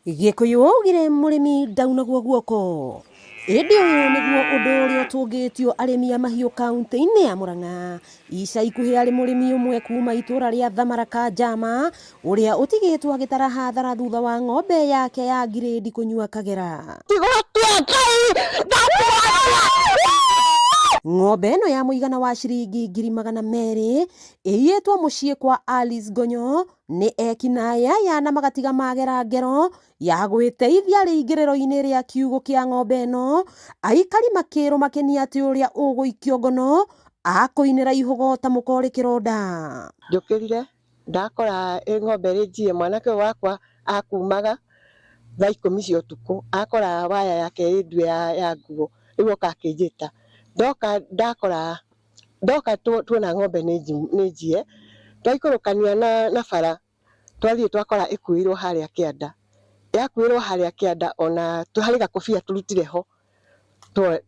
Gĩkũyũ augire mũrĩmi ndaunagwo guoko. Ĩndĩ ũyũ nĩguo ũndũ ũrĩa ũtũngĩtio arĩmi a mahiũ kaunti-inĩ ya Murang'a. Ica ikuhĩ arĩ mũrĩmi ũmwe kuma itũra rĩa Thamaraka Njama ũrĩa ũtigĩtwo agĩtara hathara thutha wa ng'ombe yake ya ngirĩndi kũnyua kagera. Ng'ombe ĩno ya mũigana wa ciringi 200,000 ĩiyĩtwo mũciĩ kwa Alice Ngonyo Nĩ ekinaĩ aya na magatiga magera ngero ya gwĩteithia rĩingĩrĩro-inĩ rĩa kiugũ kĩa ng'ombe ĩno, aikari makĩrũma kĩni atĩ ũrĩa ũgũikio ngono akũinĩra ihũgo ta mũka ũrĩ kĩronda. Njũkĩrire ndakora ĩ ng'ombe ĩrĩ njiye, mwanake ũyũ wakwa akumaga thaa ikũmi cia ũtukũ, akora waya yake ĩ ndue ya nguo, rĩu oka akĩnjĩta. Ndoka ndakora Ndoka tuona ng'ombe nĩ njiye, twaikũrũkania na bara twathiĩ twakora ĩkuĩirwo harĩa kĩanda. Yakuĩrwo harĩa kĩanda ona harĩ gakobia tũrutire ho,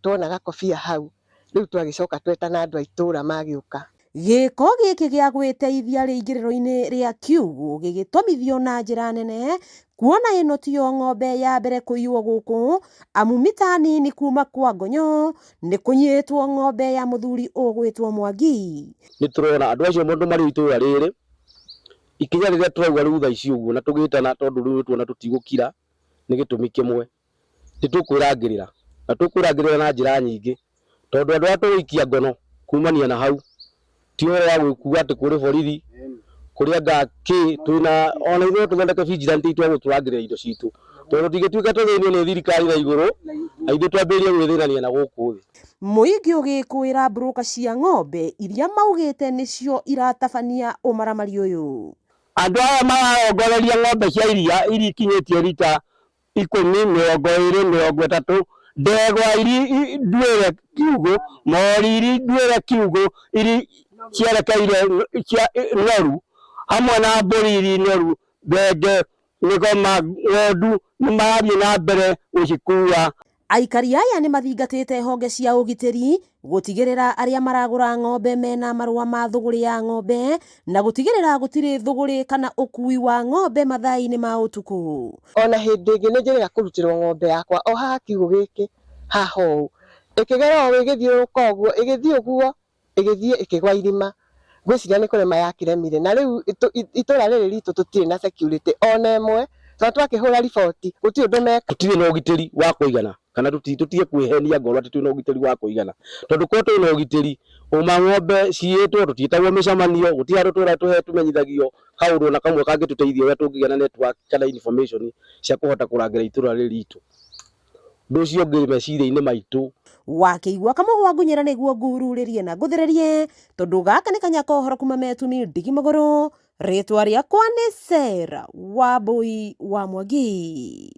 tuona gakobia hau, rĩu twagĩcoka twetana andũ a itũra magĩũka. Gĩko gĩkĩ gĩa gwĩteithia rĩingĩrĩro-inĩ rĩa kiugũ gĩgĩtomithio na njĩra nene kuona ĩno tiyo ng'ombe ya mbere kũiywo gũkũ amu mita nini kuma kwa Ngonyo Nĩ kũnyitwo ng'ombe ya mũthuri ũgwĩtwo Mwangi. Nĩ tũrona andũ acio mũndũ marĩ itũra rĩrĩ, ikinya rĩrĩa tũrauga rĩu thaa ici ũguo na tũgĩtana tondũ rĩu nĩtuona tũtigũkira nĩ gĩtũmi kĩmwe, nĩ tũkwĩrangĩrĩra na tũkwĩrangĩrĩra na njĩra nyingĩ tondũ andũ arĩa tũgũikia ngono kumania na hau ti ũhoro wa gwĩkua atĩ kũrĩ borithi kũrĩ anga kĩ twĩna ona ithuĩ no tũthondeke vigilante itũ a gũtũrangĩrĩra indo citũ tondũ tũtingĩtuĩka tũthĩnio nĩ thirikari na igũrũ na ithuĩ twambĩrĩrie gwĩthĩnania na gũkũ thĩ. Mũingĩ ũgĩkũĩra mburũka cia ng'ombe iria maugĩte nĩcio iratabania ũmaramari ũyũ. Andũ aya mararongoreria ng'ombe cia iria iria ikinyĩtie rita ikũmi, 20, 30, ndegwa iria nduĩre kiugũ, mori iria nduĩre kiugũ iria cierekeire cia noru, hamwe na mbũri iria noru, thenge, mĩgoma, ng'ondu nĩ marathiĩ na mbere gũcikuua. Aikari aya nĩ mathingatĩte honge cia ũgitĩri gũtigĩrĩra arĩa maragũra ng'ombe mena marũa ma thũgũrĩ ya ng'ombe na gũtigĩrĩra gũtirĩ thũgũrĩ kana ũkui wa ng'ombe mathaa-inĩ ma ũtukũ. Ona hĩndĩ ĩngĩ nĩ njĩrĩga kũrutĩrwo ng'ombe yakwa o haha kiugũ gĩkĩ haha ũũ, ĩkĩgera ũũ ĩgĩthiũrũrũka ũguo, ĩgĩthiĩ ũguo ĩgĩthiĩ ĩkĩgwa irima, ngwĩciria nĩ kũrema yakĩremire, na rĩu itũra rĩrĩ ritũ tũtirĩ na security ona ĩmwe, tondũ twakĩhũra riboti gũtirĩ ũndũ meka. Tũtirĩ na ũgitĩri wa kũigana kana tũtige kwĩhenia ngoro atĩ twĩna ũgitĩri wa kũigana, tondũ korwo twĩna ũgitĩri ũma ng'ombe ciyĩtwo tũtiĩtagwo mĩcemanio, gũtirĩ handũ tũra tũmenyithagio kaũndũ ona kamwe kangĩtũteithia ũrĩa tũngĩgĩa na network kana information cia kũhota kũrangĩra itũra rĩrĩ ritũ. Ũndũ ũcio ũngĩ meciria-inĩ maitũ. Wakĩigua kamũgwa ngunyĩra nĩguo ngururĩrie na ngũthĩrĩrie, tondũ gaka nĩ kanya ka ũhoro kuma Metumi Ndigi Magũrũ, rĩtwa rĩakwa nĩ Sarah Wambui wa Mwangi.